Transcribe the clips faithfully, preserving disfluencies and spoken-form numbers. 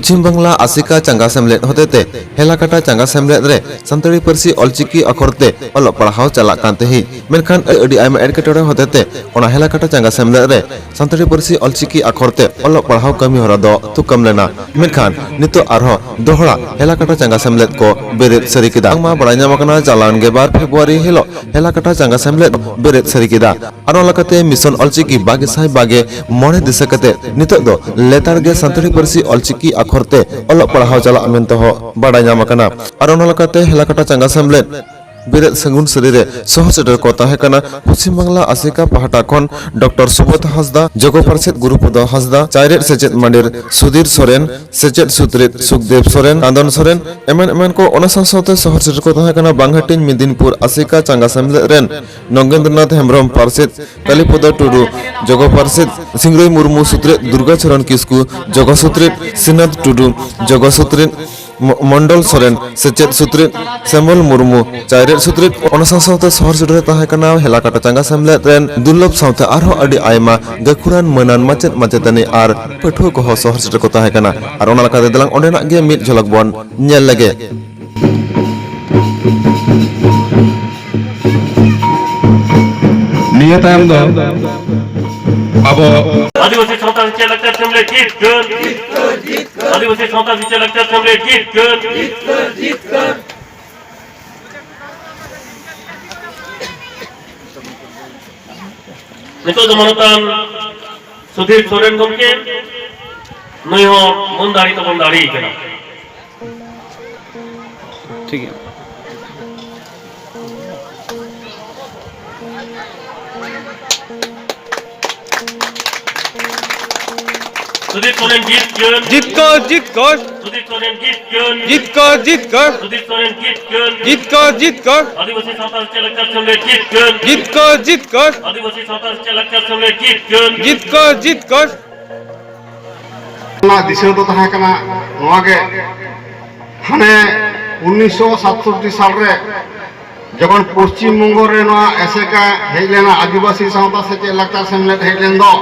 ᱯᱚᱪᱷᱤᱢ ᱵᱟᱝᱞᱟ ᱟᱥᱮᱠᱟ ᱪᱟᱸᱜᱟ ᱥᱮᱢᱞᱮᱫ ᱦᱚᱛᱮᱛᱮ ᱦᱮᱞᱟᱠᱟᱴᱟ ᱪᱟᱸᱜᱟ ᱥᱮᱢᱞᱮᱫ ᱨᱮ ᱥᱟᱱᱛᱟᱲᱤ ᱯᱟᱹᱨᱥᱤ ᱚᱞᱪᱤᱠᱤ ᱟᱠᱷᱚᱨ ᱛᱮ ᱚᱞᱚᱜ ᱯᱟᱲᱦᱟᱣ ᱪᱟᱞᱟᱜ ᱠᱟᱱ ᱛᱟᱦᱮᱸᱫ, ᱢᱮᱱᱠᱷᱟᱱ ᱟᱹᱰᱤ ᱟᱭᱢᱟ ᱮᱴᱠᱮᱴᱚᱬᱮ ᱦᱚᱛᱮᱛᱮ ᱚᱱᱟ ᱦᱮᱞᱟᱠᱟᱴᱟ ᱪᱟᱸᱜᱟ ᱥᱮᱢᱞᱮᱫ ᱨᱮ ᱥᱟᱱᱛᱟᱲᱤ ᱯᱟᱹᱨᱥᱤ ᱚᱞᱪᱤᱠᱤ ᱟᱠᱷᱚᱨ ᱛᱮ ᱚᱞᱚᱜ ᱯᱟᱲᱦᱟᱣ ᱠᱟᱹᱢᱤ ᱦᱚᱨᱟ ᱫᱚ ᱛᱷᱩᱠᱟᱹᱢ ᱞᱮᱱᱟ᱾ ᱢᱮᱱᱠᱷᱟᱱ ᱱᱤᱛᱚᱜ ᱟᱨᱦᱚᱸ ᱫᱚᱦᱲᱟ ᱦᱮᱞᱟᱠᱟᱴᱟ ᱪᱟᱸᱜᱟ ᱥᱮᱢᱞᱮᱫ ᱠᱚ ᱵᱮᱨᱮᱫ ᱥᱟᱹᱨᱤ ᱠᱮᱫᱟ᱾ ᱵᱟᱝᱢᱟ ᱵᱟᱲᱟᱭ ᱧᱟᱢ ᱟᱠᱟᱱᱟ, ᱪᱟᱞᱟᱣᱮᱱ ᱜᱮᱞ ᱵᱟᱨ ᱯᱷᱮᱵᱽᱨᱩᱣᱟᱨᱤ ᱦᱤᱞᱳᱜ ᱦᱮᱞᱟᱠᱟᱴᱟ ᱪᱟᱸᱜᱟ ᱥᱮᱢᱞᱮᱫ ᱵᱮᱨᱮᱫ ᱥᱟᱹᱨᱤ ᱠᱮᱫᱟ᱾ ᱟᱨ ᱚᱱᱟ ᱞᱮᱠᱟᱛᱮ ᱢᱤᱥᱚᱱ ᱚᱞᱪᱤᱠᱤ ᱵᱟᱜᱮ ᱥᱟᱭ ᱵᱟᱜᱮ ᱢᱚᱬᱮ ᱫᱤᱥᱟᱹ ᱠᱟᱛᱮ ᱱᱤᱛᱚᱜ ᱫᱚ ᱞᱮᱛᱟᱲ ᱜᱮ ᱥᱟᱱᱛᱟᱲᱤ ᱯᱟᱹᱨᱥᱤ ᱚᱞᱪᱤᱠᱤ ᱟᱠᱷᱚᱨ ᱛᱮ ᱚᱞᱚᱜ ᱯᱟᱲᱦᱟᱣ ᱪᱟᱞᱟᱜ ᱢᱮᱱᱛᱮ ᱦᱚᱸ ᱵᱟᱲᱟᱭ ᱧᱟᱢ ᱟᱠᱟᱱᱟ᱾ ᱟᱨ ᱚᱱᱟ ᱞᱮᱠᱟᱛᱮ ᱦᱮᱞᱟᱠᱟᱴᱟ ᱪᱟᱸᱜᱟ ᱥᱮᱢᱞᱮᱫ ᱵᱮᱨᱮᱫ ᱥᱟᱹᱜᱩᱱ ᱥᱟᱹᱨᱤ ᱨᱮ ᱥᱚᱦᱚᱨ ᱥᱮᱴᱮᱨ ᱠᱚ ᱛᱟᱦᱮᱸ ᱠᱟᱱᱟ ᱯᱚᱪᱷᱤᱢ ᱵᱟᱝᱞᱟ ᱟᱥᱮᱠᱟ ᱯᱟᱦᱴᱟ ᱠᱷᱚᱱ ᱰᱚᱠᱴᱚᱨ ᱥᱩᱵᱳᱫᱷ ᱦᱟᱸᱥᱫᱟ, ᱡᱚᱜᱚ ᱯᱟᱨᱥᱮᱛ ᱜᱩᱨᱩᱯᱚᱫᱚ ᱦᱟᱸᱥᱫᱟ, ᱪᱟᱭᱨᱮᱫ ᱥᱮᱪᱮᱫ ᱢᱟᱹᱱᱤᱨ ᱥᱩᱫᱷᱤᱨ ᱥᱚᱨᱮᱱ, ᱥᱮᱪᱮᱫ ᱥᱩᱛᱨᱮᱛ ᱥᱩᱠᱫᱮᱵᱽ ᱥᱚᱨᱮᱱ, ᱠᱟᱸᱫᱚᱱ ᱥᱚᱨᱮᱱ, ᱮᱢᱟᱱ ᱮᱢᱟᱱ ᱠᱚ᱾ ᱚᱱᱟ ᱥᱟᱶ ᱥᱟᱶᱛᱮ ᱥᱚᱦᱚᱨ ᱥᱮᱴᱮᱨ ᱠᱚ ᱛᱟᱦᱮᱸ ᱠᱟᱱᱟ ᱵᱟᱝᱦᱟᱹᱴᱤᱧ ᱢᱮᱫᱤᱱᱯᱩᱨ ᱟᱥᱮᱠᱟ ᱪᱟᱸᱜᱟ ᱥᱮᱢᱞᱮᱫ ᱨᱮᱱ ᱱᱚᱜᱮᱱᱫᱨᱚᱱᱟᱛᱷ ᱦᱮᱢᱵᱽᱨᱚᱢ ᱯᱟᱨᱥᱮᱛ, ᱠᱟᱞᱤᱯᱚᱫᱚ ᱴᱩᱰᱩ ᱡᱚᱜᱚ ᱯᱟᱨᱥᱮᱛ, ᱥᱤᱝᱨᱟᱹᱭ ᱢᱩᱨᱢᱩ ᱥᱩᱛᱨᱮᱛ, ᱫᱩᱨᱜᱟ ᱪᱚᱨᱚᱱ ᱠᱤᱥᱠᱩ ᱡᱚᱜᱚ ᱥᱩᱛᱨᱮᱛ, ᱥᱤᱱᱟᱛ ᱴᱩᱰᱩ ᱡᱚᱜᱚ ᱥᱩᱛᱨᱮᱛ, ᱢᱚ-, ᱢᱚᱱᱰᱚᱞ ᱥᱚᱨᱮᱱ ᱥᱮᱪᱮᱫ ᱥᱩᱛᱨᱮᱛ, ᱥᱮᱢᱚᱞ ᱢᱩᱨᱢᱩ ᱪᱟᱭᱨᱮᱫ ᱥᱩᱛᱨᱮᱛ᱾ ᱚᱱᱟ ᱥᱟᱶ ᱥᱟᱶᱛᱮ ᱥᱚᱦᱚᱨ ᱥᱮᱴᱮᱨ ᱨᱮ ᱛᱟᱦᱮᱸ ᱠᱟᱱᱟ ᱦᱮᱞᱟᱠᱟᱴᱟ ᱪᱟᱸᱜᱟ ᱥᱮᱢᱞᱮᱫ ᱨᱮᱱ ᱫᱩᱨᱞᱚᱵᱷ ᱥᱟᱶᱛᱮ ᱟᱨᱦᱚᱸ ᱟᱹᱰᱤ ᱟᱭᱢᱟ ᱜᱟᱹᱠᱷᱩᱲᱟᱱ ᱢᱟᱹᱱᱟᱱ ᱢᱟᱪᱮᱫ ᱢᱟᱪᱮᱛᱟᱹᱱᱤ ᱟᱨ ᱯᱟᱹᱴᱷᱩᱣᱟᱹ ᱠᱚᱦᱚᱸ ᱥᱚᱦᱚᱨ ᱥᱮᱴᱮᱨ ᱠᱚ ᱛᱟᱦᱮᱸ ᱠᱟᱱᱟ᱾ ᱟᱨ ᱚᱱᱟ ᱞᱮᱠᱟᱛᱮ ᱫᱮᱞᱟᱝ ᱚᱸᱰᱮᱱᱟᱜ ᱜᱮ ᱢᱤᱫ ᱡᱷᱚᱞᱚᱠ ᱵᱚᱱ ᱧᱮᱞ ᱞᱮᱜᱮ᱾ ᱱᱤᱭᱟᱹ ᱛᱟᱭᱚᱢ ᱫᱚ ᱟᱵᱚ ᱟᱹᱫᱤᱵᱟᱹᱥᱤ ᱥᱟᱶᱛᱟ ᱥᱮᱪᱮᱫ ᱞᱟᱠᱪᱟᱨ ᱥᱮᱢᱞᱮᱫ ᱡᱤᱛᱠᱟᱹᱨ᱾ ᱟᱹᱫᱤᱵᱟᱹᱥᱤ ᱥᱟᱶᱛᱟ ᱥᱮᱪᱮᱫ ᱞᱟᱠᱪᱟᱨ ᱥᱮᱢᱞᱮᱫ ᱡᱤᱛᱠᱟᱹᱨ᱾ ᱱᱤᱛᱚᱜ ᱫᱚ ᱢᱟᱱᱚᱛᱟᱱ ᱥᱩᱫᱷᱤᱨ ᱥᱚᱨᱮᱱ ᱜᱚᱢᱠᱮ, ᱱᱩᱭ ᱦᱚᱸ ᱢᱟᱹᱱ ᱫᱟᱲᱮ ᱛᱮᱵᱚᱱ ᱫᱟᱲᱮᱭ ᱠᱟᱱᱟ᱾ ᱴᱷᱤᱠ ᱜᱮᱭᱟ᱾ ᱥᱩᱫᱷᱤᱨ ᱥᱚᱨᱮᱱ ᱡᱤᱛᱠᱟᱹᱨ᱾ ᱡᱤᱛᱠᱟᱹᱨ, ᱡᱤᱛᱠᱟᱹᱨ᱾ ᱥᱩᱫᱷᱤᱨ ᱥᱚᱨᱮᱱ ᱡᱤᱛᱠᱟᱹᱨ᱾ ᱡᱤᱛᱠᱟᱹᱨ, ᱡᱤᱛᱠᱟᱹᱨ᱾ ᱥᱩᱫᱷᱤᱨ ᱥᱚᱨᱮᱱ ᱡᱤᱛᱠᱟᱹᱨ᱾ ᱡᱤᱛᱠᱟᱹᱨ, ᱡᱤᱛᱠᱟᱹᱨ᱾ ᱟᱹᱫᱤᱵᱟᱹᱥᱤ ᱥᱟᱶᱛᱟ ᱥᱮᱪᱮᱫ ᱞᱟᱠᱪᱟᱨ ᱥᱮᱢᱞᱮᱫ ᱡᱤᱛᱠᱟᱹᱨ᱾ ᱡᱤᱛᱠᱟᱹᱨ, ᱡᱤᱛᱠᱟᱹᱨ᱾ ᱟᱹᱫᱤᱵᱟᱹᱥᱤ ᱥᱟᱶᱛᱟ ᱥᱮᱪᱮᱫ ᱞᱟᱠᱪᱟᱨ ᱥᱮᱢᱞᱮᱫ ᱡᱤᱛᱠᱟᱹᱨ᱾ ᱡᱤᱛᱠᱟᱹᱨ, ᱡᱤᱛᱠᱟᱹᱨ᱾ ᱚᱱᱟ ᱫᱤᱥᱟᱹ ᱫᱚ ᱛᱟᱦᱮᱸ ᱠᱟᱱᱟ ᱱᱚᱣᱟ ᱜᱮ, ᱦᱟᱱᱮ ᱩᱱᱤᱥᱥᱚ ᱥᱟᱛᱥᱚᱴᱴᱤ ᱥᱟᱞ ᱨᱮ ᱡᱚᱠᱷᱚᱱ ᱯᱚᱥᱪᱤᱢ ᱵᱚᱝᱜᱚ ᱨᱮ ᱱᱚᱣᱟ ᱮᱥᱮᱠᱟ ᱦᱮᱡ ᱞᱮᱱᱟ, ᱟᱹᱫᱤᱵᱟᱹᱥᱤ ᱥᱟᱶᱛᱟ ᱥᱮᱪᱮᱫ ᱞᱟᱠᱪᱟᱨ ᱥᱮᱢᱞᱮᱫ ᱦᱮᱡ ᱞᱮᱱ ᱫᱚ,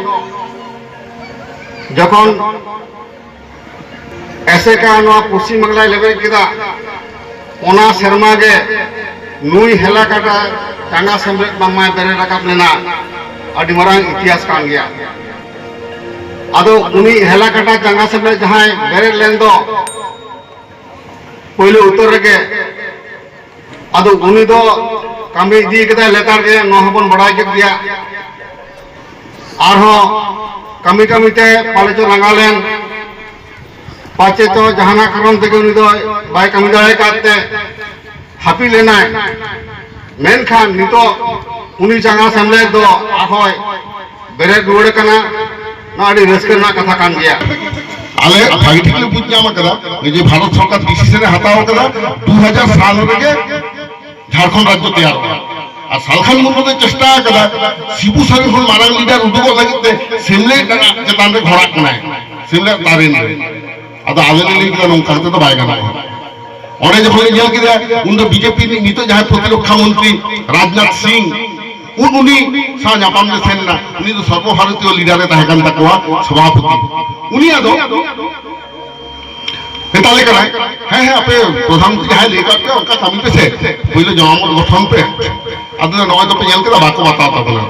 ᱡᱚᱠᱷᱚᱱ ᱮᱥᱮᱠᱟ ᱱᱚᱣᱟ ᱯᱚᱥᱪᱤᱢ ᱵᱟᱝᱞᱟᱭ ᱞᱮᱵᱮᱫ ᱠᱮᱫᱟ, ᱚᱱᱟ ᱥᱮᱨᱢᱟ ᱜᱮ ᱱᱩᱭ ᱦᱮᱞᱟᱠᱟᱴᱟ ᱪᱟᱸᱜᱟ ᱥᱮᱢᱞᱮᱫ ᱵᱟᱝᱢᱟᱭ ᱵᱮᱨᱮᱫ ᱨᱟᱠᱟᱵ ᱞᱮᱱᱟ᱾ ᱟᱹᱰᱤ ᱢᱟᱨᱟᱝ ᱤᱛᱤᱦᱟᱥ ᱠᱟᱱ ᱜᱮᱭᱟ᱾ ᱟᱫᱚ ᱩᱱᱤ ᱦᱮᱞᱟᱠᱟᱴᱟ ᱪᱟᱸᱜᱟ ᱥᱮᱢᱞᱮᱫ ᱡᱟᱦᱟᱸᱭ ᱵᱮᱨᱮᱫ ᱞᱮᱱ ᱫᱚ ᱯᱳᱭᱞᱳ ᱩᱛᱟᱹᱨ ᱨᱮᱜᱮ, ᱟᱫᱚ ᱩᱱᱤ ᱫᱚ ᱠᱟᱹᱢᱤ ᱤᱫᱤ ᱠᱟᱫᱟᱭ ᱞᱮᱛᱟᱲ ᱜᱮ, ᱱᱚᱣᱟ ᱦᱚᱸᱵᱚᱱ ᱵᱟᱲᱟᱭ ᱠᱮᱫ ᱜᱮᱭᱟ᱾ ᱟᱨᱦᱚᱸ ᱠᱟᱹᱢᱤ ᱠᱟᱹᱢᱤ ᱛᱮ ᱯᱟᱞᱮ ᱪᱚ ᱞᱟᱸᱜᱟ ᱞᱮᱱ, ᱯᱟᱪᱮ ᱪᱚ ᱡᱟᱦᱟᱱᱟᱜ ᱠᱟᱨᱚᱱ ᱛᱮᱜᱮ ᱩᱱᱤ ᱫᱚ ᱵᱟᱭ ᱠᱟᱹᱢᱤ ᱫᱟᱲᱮ ᱟᱠᱟᱫ ᱛᱮ ᱦᱟᱹᱯᱤᱫ ᱞᱮᱱᱟᱭ᱾ ᱢᱮᱱᱠᱷᱟᱱ ᱱᱤᱛᱚᱜ ᱩᱱᱤ ᱪᱟᱸᱜᱟ ᱥᱮᱢᱞᱮᱫ ᱫᱚ ᱟᱨᱦᱚᱸᱭ ᱵᱮᱨᱮᱫ ᱨᱩᱣᱟᱹᱲ ᱠᱟᱱᱟ᱾ ᱱᱚᱣᱟ ᱟᱹᱰᱤ ᱨᱟᱹᱥᱠᱟᱹ ᱨᱮᱱᱟᱜ ᱠᱟᱛᱷᱟ ᱠᱟᱱ ᱜᱮᱭᱟ᱾ ᱟᱞᱮ ᱵᱷᱟᱜᱮ ᱴᱷᱤᱠ ᱞᱮ ᱵᱩᱡᱽ ᱧᱟᱢ ᱟᱠᱟᱫᱟ ᱡᱮ ᱵᱷᱟᱨᱚᱛ ᱥᱚᱨᱠᱟᱨ ᱰᱤᱥᱤᱥᱚᱱ ᱮ ᱦᱟᱛᱟᱣ ᱟᱠᱟᱫᱟ ᱫᱩ ᱦᱟᱡᱟᱨ ᱥᱟᱞ ᱨᱮᱜᱮ ᱡᱷᱟᱲᱠᱷᱚᱸᱰ ᱨᱟᱡᱽᱡᱚ ᱛᱮᱭᱟᱨᱚᱜᱼᱟ᱾ ᱟᱨ ᱥᱟᱞᱠᱷᱟᱱ ᱢᱩᱨᱢᱩ ᱫᱚ ᱪᱮᱥᱴᱟ ᱟᱠᱟᱫᱟ ᱥᱤᱵᱩ ᱥᱚᱨᱮᱱ ᱠᱷᱚᱱ ᱢᱟᱨᱟᱝ ᱞᱤᱰᱟᱨ ᱩᱫᱩᱜᱚᱜ ᱞᱟᱹᱜᱤᱫ ᱛᱮ ᱥᱮᱢᱞᱮᱫ ᱨᱮᱱᱟᱜ ᱪᱮᱛᱟᱱ ᱨᱮ ᱜᱷᱚᱲᱟᱜ ᱠᱟᱱᱟᱭ, ᱥᱮᱢᱞᱮᱫ ᱛᱟᱨᱮᱱ ᱨᱮ᱾ ᱟᱫᱚ ᱟᱞᱮ ᱞᱮ ᱞᱟᱹᱭ ᱠᱮᱫᱟ ᱱᱚᱝᱠᱟ ᱠᱟᱛᱮ ᱫᱚ ᱵᱟᱭ ᱜᱟᱱᱚᱜᱼᱟ᱾ ᱚᱸᱰᱮ ᱡᱚᱠᱷᱚᱱ ᱞᱮ ᱧᱮᱞ ᱠᱮᱫᱟ ᱩᱱ ᱫᱚ ᱵᱤᱡᱮᱯᱤ ᱨᱤᱱᱤᱡ ᱱᱤᱛᱚᱜ ᱡᱟᱦᱟᱸᱭ ᱯᱨᱚᱛᱤᱨᱚᱠᱠᱷᱟ ᱢᱚᱱᱛᱨᱤ ᱨᱟᱡᱽᱱᱟᱛᱷ ᱥᱤᱝ, ᱩᱱ ᱩᱱᱤ ᱥᱟᱶ ᱧᱟᱯᱟᱢ ᱞᱮ ᱥᱮᱱ ᱮᱱᱟ᱾ ᱩᱱᱤ ᱫᱚ ᱥᱚᱨᱵᱚ ᱵᱷᱟᱨᱚᱛᱤᱭᱚ ᱞᱤᱰᱟᱨ ᱮ ᱛᱟᱦᱮᱸ ᱠᱟᱱ ᱛᱟᱠᱚᱣᱟ, ᱥᱚᱵᱷᱟᱯᱚᱛᱤ᱾ ᱩᱱᱤ ᱟᱫᱚ ᱢᱮᱛᱟ ᱞᱮ ᱠᱟᱱᱟᱭ, "ᱦᱮᱸ, ᱦᱮᱸ, ᱟᱯᱮ ᱯᱨᱚᱫᱷᱟᱱ ᱢᱚᱱᱛᱨᱤ ᱡᱟᱦᱟᱸᱭ ᱞᱟᱹᱭ ᱠᱟᱜ ᱯᱮᱭᱟ, ᱚᱱᱠᱟ ᱠᱟᱹᱢᱤ ᱯᱮᱥᱮ, ᱯᱳᱭᱞᱳ ᱡᱚᱱᱚᱢᱚᱛ ᱜᱚᱴᱷᱚᱱ ᱯᱮ᱾" ᱟᱫᱚ ᱱᱚᱜᱼᱚᱭ ᱫᱚᱯᱮ ᱧᱮᱞ ᱠᱮᱫᱟ, ᱵᱟᱠᱚ ᱵᱟᱛᱟᱣ ᱛᱟᱵᱚᱱᱟ᱾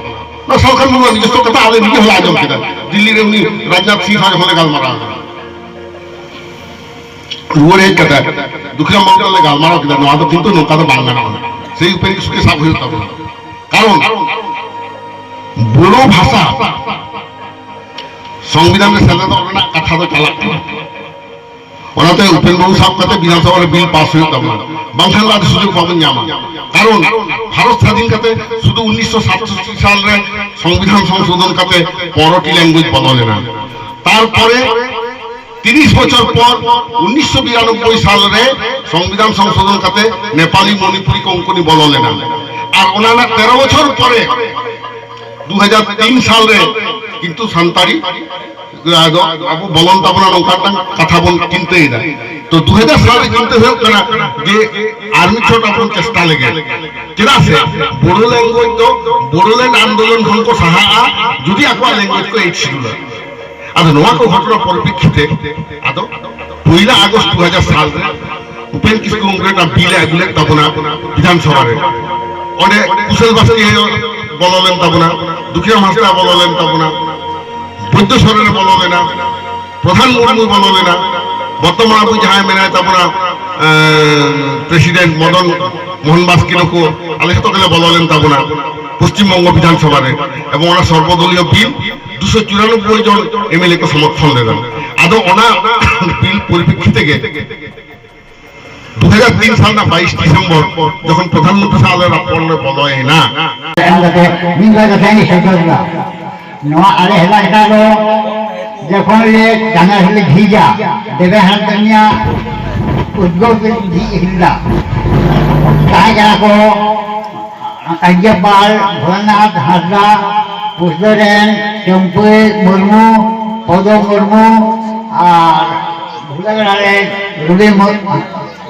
ᱱᱚᱣᱟ ᱥᱟᱞᱠᱷᱟᱱ ᱢᱩᱨᱢᱩ ᱱᱤᱡᱚᱥᱥᱚ ᱠᱟᱛᱷᱟ ᱟᱞᱮ ᱱᱤᱡᱮ ᱦᱚᱸᱞᱮ ᱟᱸᱡᱚᱢ ᱠᱮᱫᱟ, ᱫᱤᱞᱞᱤ ᱨᱮ ᱩᱱᱤ ᱨᱟᱡᱽᱱᱟᱛᱷ ᱥᱤᱝ ᱥᱟᱶ ᱡᱚᱠᱷᱚᱱ ᱞᱮ ᱜᱟᱞᱢᱟᱨᱟᱣ ᱠᱮᱫᱟ᱾ ᱨᱩᱣᱟᱹᱲ ᱦᱮᱡ ᱠᱟᱛᱮ ᱫᱩᱠᱷᱤᱨᱟᱢ ᱵᱟᱵᱩ ᱞᱮ ᱜᱟᱞᱢᱟᱨᱟᱣ ᱠᱮᱫᱟ, ᱱᱚᱣᱟ ᱫᱚ ᱠᱤᱱᱛᱩ ᱱᱚᱝᱠᱟ ᱫᱚ ᱵᱟᱝ ᱜᱟᱱᱚᱜᱼᱟ, ᱥᱮᱭ ᱩᱯᱮᱱ ᱠᱤᱥᱠᱩ ᱜᱮ ᱥᱟᱵ ᱦᱩᱭᱩᱜ ᱛᱟᱵᱚᱱᱟ᱾ ᱠᱟᱨᱚᱱ ᱵᱳᱰᱳ ᱵᱷᱟᱥᱟ ᱥᱚᱝᱵᱤᱫᱷᱟᱱ ᱨᱮ ᱥᱮᱞᱮᱫᱚᱜ ᱨᱮᱱᱟᱜ ᱠᱟᱛᱷᱟ ᱫᱚ ᱪᱟᱞᱟᱜ ᱠᱟᱱᱟ᱾ ᱚᱱᱟᱛᱮ ᱩᱯᱮᱱ ᱵᱟᱵᱩ ᱥᱟᱵ ᱠᱟᱛᱮ ᱵᱤᱫᱷᱟᱱ ᱥᱚᱵᱷᱟ ᱨᱮ ᱵᱤᱞ ᱯᱟᱥ ᱦᱩᱭᱩᱜ ᱛᱟᱵᱚᱱᱟ, ᱵᱟᱝᱠᱷᱟᱱ ᱫᱚ ᱟᱹᱰᱤ ᱥᱩᱡᱳᱜᱽ ᱵᱟᱵᱚᱱ ᱧᱟᱢᱟ᱾ ᱠᱟᱨᱚᱱ ᱵᱷᱟᱨᱚᱛ ᱥᱟᱫᱷᱤᱱ ᱠᱟᱛᱮ ᱥᱩᱫᱷᱩ ᱩᱱᱤᱥᱥᱚ ᱥᱟᱛᱥᱚᱴᱴᱤ ᱥᱟᱞ ᱨᱮ ᱥᱚᱝᱵᱤᱫᱷᱟᱱ ᱥᱚᱝᱥᱳᱫᱷᱚᱱ ᱠᱟᱛᱮ ᱯᱚᱱᱨᱚᱴᱤ ᱞᱮᱝᱜᱩᱭᱮᱡᱽ ᱵᱚᱞᱚ ᱞᱮᱱᱟ᱾ ᱛᱟᱨᱯᱚᱨᱮ ᱛᱤᱨᱤᱥ ᱵᱚᱪᱷᱚᱨ ᱯᱚᱨ ᱩᱱᱤᱥᱥᱚ ᱵᱤᱨᱟᱱᱚᱵᱵᱳᱭ ᱥᱟᱞ ᱨᱮ ᱥᱚᱝᱵᱤᱫᱷᱟᱱ ᱥᱚᱝᱥᱳᱫᱷᱚᱱ ᱠᱟᱛᱮ ᱱᱮᱯᱟᱞᱤ, ᱢᱚᱱᱤᱯᱩᱨᱤ, ᱠᱚᱝᱠᱚᱱᱤ ᱵᱚᱞᱚ ᱞᱮᱱᱟ᱾ ᱟᱨ ᱚᱱᱟ ᱨᱮᱱᱟᱜ ᱛᱮᱨᱚ ᱵᱚᱪᱷᱚᱨ ᱯᱚᱨᱮ ᱫᱩ ᱦᱟᱡᱟᱨ ᱛᱤᱱ ᱥᱟᱞ ᱨᱮ ᱠᱤᱱᱛᱩ ᱥᱟᱱᱛᱟᱲᱤ ᱟᱫᱚ ᱟᱵᱚ ᱵᱚᱞᱚᱱ ᱛᱟᱵᱚᱱᱟ, ᱱᱚᱝᱠᱟ ᱢᱤᱫᱴᱟᱝ ᱠᱟᱛᱷᱟ ᱵᱚᱱ ᱪᱤᱱᱛᱟᱹᱭᱮᱫᱟ᱾ ᱛᱚ ᱫᱩ ᱦᱟᱡᱟᱨ ᱥᱟᱞ ᱨᱮ ᱪᱤᱱᱛᱟᱹ ᱦᱩᱭᱩᱜ ᱠᱟᱱᱟ ᱡᱮ ᱟᱨ ᱢᱤᱫ ᱪᱷᱚᱴ ᱟᱵᱚ ᱵᱚᱱ ᱪᱮᱥᱴᱟ ᱞᱮᱜᱮ, ᱪᱮᱫᱟᱜ ᱥᱮ ᱵᱳᱰᱳ ᱞᱮᱝᱜᱩᱭᱮᱡᱽ ᱫᱚ ᱵᱳᱰᱳᱞᱮᱱᱰ ᱟᱱᱫᱳᱞᱚᱱ ᱠᱷᱚᱱ ᱠᱚ ᱥᱟᱦᱟᱜᱼᱟ ᱡᱩᱫᱤ ᱟᱠᱚᱣᱟᱜ ᱞᱮᱝᱜᱩᱭᱮᱡᱽ ᱠᱚ ᱮᱭᱤᱴ ᱥᱤᱰᱩᱞᱟ᱾ ᱟᱫᱚ ᱱᱚᱣᱟ ᱠᱚ ᱜᱷᱚᱴᱚᱱᱟ ᱯᱚᱨᱤᱯᱨᱮᱠᱠᱷᱤᱛᱮ ᱟᱫᱚ ᱯᱚᱭᱞᱟ ᱟᱜᱚᱥᱴ ᱫᱩ ᱦᱟᱡᱟᱨ ᱥᱟᱞ ᱨᱮ ᱩᱯᱮᱱ ᱠᱤᱥᱠᱩ ᱜᱚᱢᱠᱮ ᱢᱤᱫᱴᱟᱝ ᱵᱤᱞ ᱮ ᱟᱹᱜᱩ ᱞᱮᱫ ᱛᱟᱵᱚᱱᱟ ᱵᱤᱫᱷᱟᱱ ᱥᱚᱵᱷᱟ ᱨᱮ᱾ ᱚᱸᱰᱮ ᱠᱩᱥᱚᱞ ᱵᱟᱥᱠᱮ ᱵᱚᱞᱚ ᱞᱮᱱ ᱛᱟᱵᱚᱱᱟ, ᱫᱩᱠᱷᱤᱨᱟᱢ ᱦᱟᱸᱥᱫᱟ ᱵᱚᱞᱚ ᱞᱮᱱ ᱛᱟᱵᱚᱱᱟ, ᱵᱳᱫᱽᱫᱚ ᱥᱚᱨᱮᱱ ᱮ ᱵᱚᱞᱚ ᱞᱮᱱᱟ, ᱯᱨᱚᱫᱷᱟᱱ ᱢᱩᱨᱢᱩᱭ ᱵᱚᱞᱚ ᱞᱮᱱᱟ, ᱵᱚᱨᱛᱚᱢᱟᱱ ᱟᱵᱚ ᱡᱟᱦᱟᱸᱭ ᱢᱮᱱᱟᱭ ᱛᱟᱵᱚᱱᱟ, ᱮᱸ, ᱯᱨᱮᱥᱤᱰᱮᱱᱴ ᱢᱚᱫᱚᱱ ᱢᱳᱦᱚᱱ ᱵᱟᱥᱠᱮ ᱱᱩᱠᱩ, ᱟᱞᱮ ᱡᱚᱛᱚ ᱜᱮᱞᱮ ᱵᱚᱞᱚ ᱞᱮᱱ ᱛᱟᱵᱚᱱᱟ ᱯᱚᱥᱪᱤᱢ ᱵᱚᱝᱜᱚ ᱵᱤᱫᱷᱟᱱ ᱥᱚᱵᱷᱟ ᱨᱮ᱾ ᱮᱵᱚᱝ ᱚᱱᱟ ᱥᱚᱨᱵᱚᱫᱚᱞᱤᱭᱚ ᱵᱤᱞ ᱫᱩᱥᱚ ᱪᱩᱨᱟᱱᱚᱵᱵᱳᱭ ᱡᱚᱱ ᱮᱢᱮᱞᱮ ᱠᱚ ᱥᱚᱢᱚᱨᱛᱷᱚᱱ ᱞᱮᱫᱟ᱾ ᱟᱫᱚ ᱚᱱᱟ ᱵᱤᱞ ᱯᱚᱨᱤᱯᱨᱮᱠᱠᱷᱤᱛᱮ ᱜᱮ ᱫᱩ ᱦᱟᱡᱟᱨ ᱛᱤᱱ ᱥᱟᱞ ᱨᱮᱱᱟᱜ ᱵᱟᱭᱤᱥ ᱰᱤᱥᱮᱢᱵᱚᱨ ᱡᱚᱠᱷᱚᱱ ᱯᱨᱚᱫᱷᱟᱱ ᱢᱚᱱᱛᱨᱤ ᱥᱟᱶ ᱟᱞᱮ ᱨᱚᱯᱚᱲ ᱞᱮ ᱵᱚᱞᱚᱭᱮᱱᱟ᱾ ᱮᱢ ᱠᱟᱛᱮ ᱢᱤᱫ ᱵᱟᱨ ᱠᱟᱛᱷᱟᱧ ᱥᱚᱫᱚᱨ ᱮᱫᱟ᱾ ᱱᱚᱣᱟ ᱟᱞᱮ ᱮᱞᱟᱠᱟ ᱫᱚ ᱡᱚᱠᱷᱚᱱ ᱞᱮ ᱰᱟᱸᱜᱟ ᱨᱮᱞᱮ ᱡᱷᱤᱡᱟ, ᱫᱮᱵᱮ ᱦᱟᱸᱥᱫᱟ ᱩᱱᱤᱭᱟᱜ ᱩᱫᱽᱜᱟᱹᱣ ᱛᱮ ᱡᱷᱤᱡ ᱦᱩᱭ ᱞᱮᱱᱟ᱾ ᱛᱟᱦᱮᱸ ᱠᱟᱱᱟ ᱠᱚ ᱟᱡᱽᱡᱟᱯᱟᱞ, ᱵᱷᱳᱞᱟᱱᱟᱛᱷ ᱦᱟᱸᱥᱫᱟ, ᱯᱩᱥᱫᱟᱹ ᱨᱮᱱ ᱪᱟᱹᱢᱯᱟᱹᱭ ᱢᱩᱨᱢᱩ, ᱯᱚᱫᱚ ᱢᱩᱨᱢᱩ ᱟᱨ ᱵᱷᱩᱞᱟᱹᱜᱟᱲᱟ ᱨᱮᱱ ᱨᱚᱵᱤ ᱢᱩᱨ-,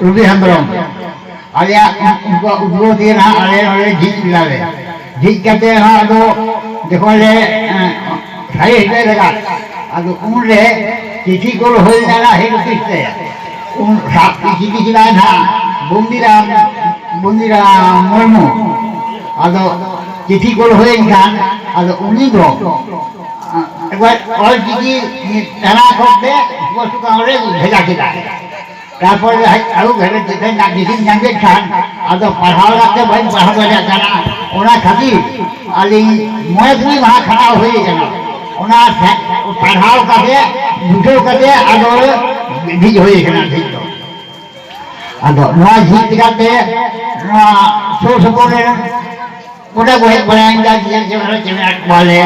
ᱨᱚᱵᱤ ᱦᱮᱢᱵᱨᱚᱢ᱾ ᱟᱞᱮᱭᱟᱜ ᱩᱱᱠᱩᱣᱟᱜ ᱩᱫᱽᱜᱟᱹᱣ ᱛᱮᱜᱮ ᱱᱟᱦᱟᱜ ᱟᱞᱮ ᱱᱚᱰᱮ ᱡᱷᱤᱡ ᱠᱮᱫᱟᱞᱮ᱾ ᱡᱷᱤᱡ ᱠᱟᱛᱮ ᱦᱚᱸ ᱟᱫᱚ ᱡᱚᱠᱷᱚᱱ ᱞᱮ, ᱮᱸ, ᱥᱟᱭᱮᱱᱥ ᱞᱮ ᱞᱟᱜᱟᱫ, ᱟᱫᱚ ᱩᱱᱨᱮ ᱪᱤᱴᱷᱤ ᱠᱚᱞ ᱦᱩᱭ ᱞᱮᱱᱟ ᱦᱮᱰ ᱚᱯᱷᱤᱥ ᱛᱮ᱾ ᱩᱱ ᱥᱟᱵ ᱪᱤᱴᱷᱤ ᱠᱮᱫᱟᱭ ᱱᱟᱦᱟᱜ ᱵᱚᱱᱫᱤᱨᱟᱢ, ᱵᱚᱱᱫᱤᱨᱟᱢ ᱢᱩᱨᱢᱩ᱾ ᱟᱫᱚ ᱪᱤᱴᱷᱤ ᱠᱚᱞ ᱦᱩᱭᱮᱱ ᱠᱷᱟᱱ ᱟᱫᱚ ᱩᱱᱤ ᱫᱚ, ᱮᱸ, ᱮᱠᱵᱟᱨ ᱚᱞ ᱪᱤᱠᱤ ᱛᱟᱞᱟ ᱠᱷᱚᱱ ᱛᱮ ᱯᱳᱥᱴ ᱠᱟᱨᱰ ᱨᱮ ᱵᱷᱮᱡᱟ ᱠᱮᱫᱟᱭ᱾ ᱛᱟᱨᱯᱚᱨᱮ ᱦᱮᱡ ᱟᱹᱜᱩ ᱜᱷᱟᱨᱚᱸᱡᱽ ᱡᱚᱠᱷᱚᱱ ᱱᱟᱜ ᱵᱮᱥᱤᱧ ᱧᱟᱢ ᱠᱮᱫ ᱠᱷᱟᱱ, ᱟᱫᱚ ᱯᱟᱲᱦᱟᱣ ᱠᱟᱛᱮ ᱵᱟᱹᱧ ᱯᱟᱲᱦᱟᱣ ᱫᱟᱲᱮᱭᱟᱜ ᱠᱟᱱᱟ᱾ ᱚᱱᱟ ᱠᱷᱟᱹᱛᱤᱨ ᱟᱹᱞᱤᱧ ᱢᱚᱬᱮ ᱛᱩᱨᱩᱭ ᱢᱟᱦᱟ ᱠᱷᱟᱴᱟᱣ ᱦᱩᱭ ᱠᱟᱱᱟ᱾ ᱚᱱᱟ ᱥᱮ-, ᱯᱟᱲᱦᱟᱣ ᱠᱟᱛᱮ, ᱵᱩᱡᱷᱟᱹᱣ ᱠᱟᱛᱮ ᱟᱫᱚ ᱡᱷᱤᱡ ᱦᱩᱭ ᱠᱟᱱᱟ ᱡᱷᱤᱡ ᱫᱚ᱾ ᱟᱫᱚ ᱱᱚᱣᱟ ᱡᱷᱤᱡ ᱞᱮᱠᱟᱛᱮ ᱱᱚᱣᱟ ᱥᱩᱨ ᱥᱩᱯᱩᱨ ᱨᱮ ᱜᱚᱴᱟ ᱠᱚ ᱦᱮᱡ ᱵᱟᱲᱟᱭᱮᱱ ᱜᱮᱭᱟ, ᱡᱮ ᱡᱮ ᱪᱮᱬᱮ ᱠᱚᱣᱟᱞᱮ,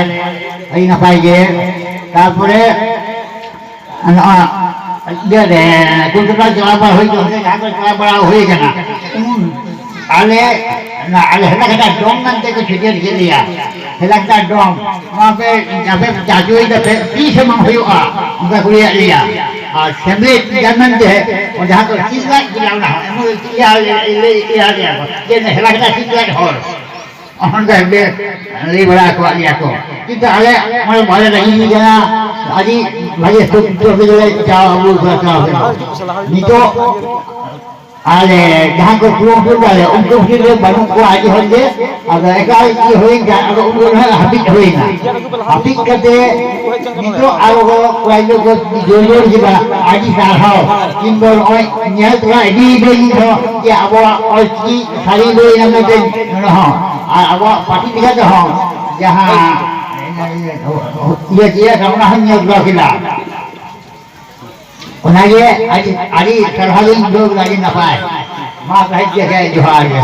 ᱟᱹᱰᱤ ᱱᱟᱯᱟᱭ ᱜᱮ᱾ ᱛᱟᱨᱯᱚᱨᱮ ᱱᱚᱣᱟ ᱤᱭᱟᱹ ᱨᱮ ᱠᱳᱞᱠᱟᱛᱟ ᱪᱟᱞᱟᱣ ᱵᱟᱲᱟ ᱦᱩᱭ ᱠᱟᱱᱟ, ᱡᱟᱦᱟᱸ ᱠᱚ ᱪᱟᱞᱟᱣ ᱵᱟᱲᱟ ᱦᱩᱭ ᱠᱟᱱᱟ, ᱩᱱ ᱟᱞᱮ, ᱚᱱᱟ ᱟᱞᱮ ᱦᱮᱞᱟᱠᱟᱴᱟ ᱰᱚᱢ ᱢᱮᱱᱛᱮ ᱠᱚ ᱪᱷᱟᱹᱴᱭᱟᱹᱨ ᱠᱮᱫ ᱞᱮᱭᱟ᱾ ᱦᱮᱞᱟᱠᱟᱴᱟ ᱰᱚᱢ, ᱱᱚᱣᱟ ᱯᱮ, ᱟᱯᱮ ᱪᱟᱪᱳᱭ ᱫᱟᱯᱮ, ᱛᱤᱥ ᱮᱢ ᱦᱩᱭᱩᱜᱼᱟ? ᱚᱱᱠᱟ ᱠᱚ ᱞᱟᱹᱭᱟᱫ ᱞᱮᱭᱟ᱾ ᱟᱨ ᱥᱮᱢᱞᱮᱫ ᱡᱟᱱᱢᱮᱱ ᱛᱮ, ᱡᱟᱦᱟᱸ ᱠᱚ ᱪᱤᱱ ᱞᱟᱡ ᱠᱮᱫᱟ, ᱚᱱᱟ ᱦᱚᱸ ᱮᱢᱚᱱ ᱤᱭᱟᱹ, ᱤᱭᱟᱹ, ᱤᱭᱟᱹ ᱞᱮᱭᱟ ᱠᱚ, ᱡᱮ ᱦᱮᱞᱟᱠᱟᱴᱟ ᱪᱤᱱ ᱞᱟᱡ ᱦᱚᱲ᱾ ᱚᱱᱠᱟ ᱜᱮ ᱞᱟᱹᱭ ᱵᱟᱲᱟ ᱟᱠᱟᱫ ᱞᱮᱭᱟ ᱠᱚ᱾ ᱠᱤᱱᱛᱩ ᱟᱞᱮ ᱚᱸᱰᱮ ᱵᱟᱞᱮ ᱨᱟᱹᱡᱤ ᱠᱟᱱᱟ᱾ ᱟᱹᱰᱤ ᱵᱷᱟᱜᱮ ᱥᱩᱠ ᱥᱩᱠ ᱨᱮᱜᱮ ᱪᱟᱣ ᱟᱹᱜᱩ ᱠᱟᱫᱟ᱾ ᱱᱤᱛᱚᱜ ᱟᱞᱮ ᱡᱟᱦᱟᱸ ᱠᱚ ᱠᱩᱨᱩᱢᱩᱴᱩ ᱠᱟᱫᱟ, ᱩᱱᱠᱩ ᱵᱷᱤᱛᱤᱨ ᱨᱮ ᱵᱟᱹᱱᱩᱜ ᱠᱚᱣᱟ ᱟᱹᱰᱤ ᱦᱚᱲ ᱜᱮ᱾ ᱟᱫᱚ ᱮᱠᱟᱞ ᱜᱮ ᱦᱩᱭᱮᱱ ᱠᱷᱟᱱ, ᱟᱫᱚ ᱩᱱᱠᱩ ᱦᱟᱸᱜ ᱦᱟᱹᱯᱤᱫ ᱦᱩᱭᱮᱱᱟ᱾ ᱦᱟᱹᱯᱤᱫ ᱠᱟᱛᱮ ᱱᱤᱛᱚᱜ ᱟᱨᱚ ᱠᱚ ᱠᱚᱭᱮᱠ ᱫᱚ ᱠᱚ ᱡᱳᱨ ᱡᱳᱨ ᱠᱮᱫᱟ, ᱟᱹᱰᱤ ᱥᱟᱨᱦᱟᱣ᱾ ᱠᱤᱱᱛᱩ ᱱᱚᱜᱼᱚᱭ ᱧᱮᱞ ᱛᱚᱨᱟ ᱤᱫᱤᱭᱮᱫᱟᱹᱧ ᱤᱧ ᱦᱚᱸ ᱡᱮ ᱟᱵᱚᱣᱟᱜ ᱚᱞᱪᱤᱠᱤ ᱥᱟᱹᱨᱤ ᱞᱟᱹᱭ ᱮᱱᱟ ᱢᱮᱱᱛᱮ ᱱᱚᱰᱮ ᱦᱚᱸ᱾ ᱟᱨ ᱟᱵᱚᱣᱟᱜ ᱯᱟᱹᱴᱤ ᱞᱮᱠᱟ ᱛᱮᱦᱚᱸ ᱡᱟᱦᱟᱸ ᱤᱭᱟᱹ ᱤᱭᱟᱹ ᱚᱱᱟ ᱦᱚᱸᱧ ᱧᱮᱞ ᱫᱚᱦᱚ ᱠᱮᱫᱟ᱾ ᱚᱱᱟᱜᱮ ᱟᱹᱰᱤ, ᱟᱹᱰᱤ ᱥᱟᱨᱦᱟᱣᱤᱧ ᱵᱩᱡᱷᱟᱹᱣ ᱠᱮᱫᱟ, ᱟᱹᱰᱤ ᱱᱟᱯᱟᱭ᱾ ᱢᱟ ᱥᱟᱦᱮᱵᱽ ᱜᱮ ᱡᱚᱦᱟᱨ ᱜᱮ᱾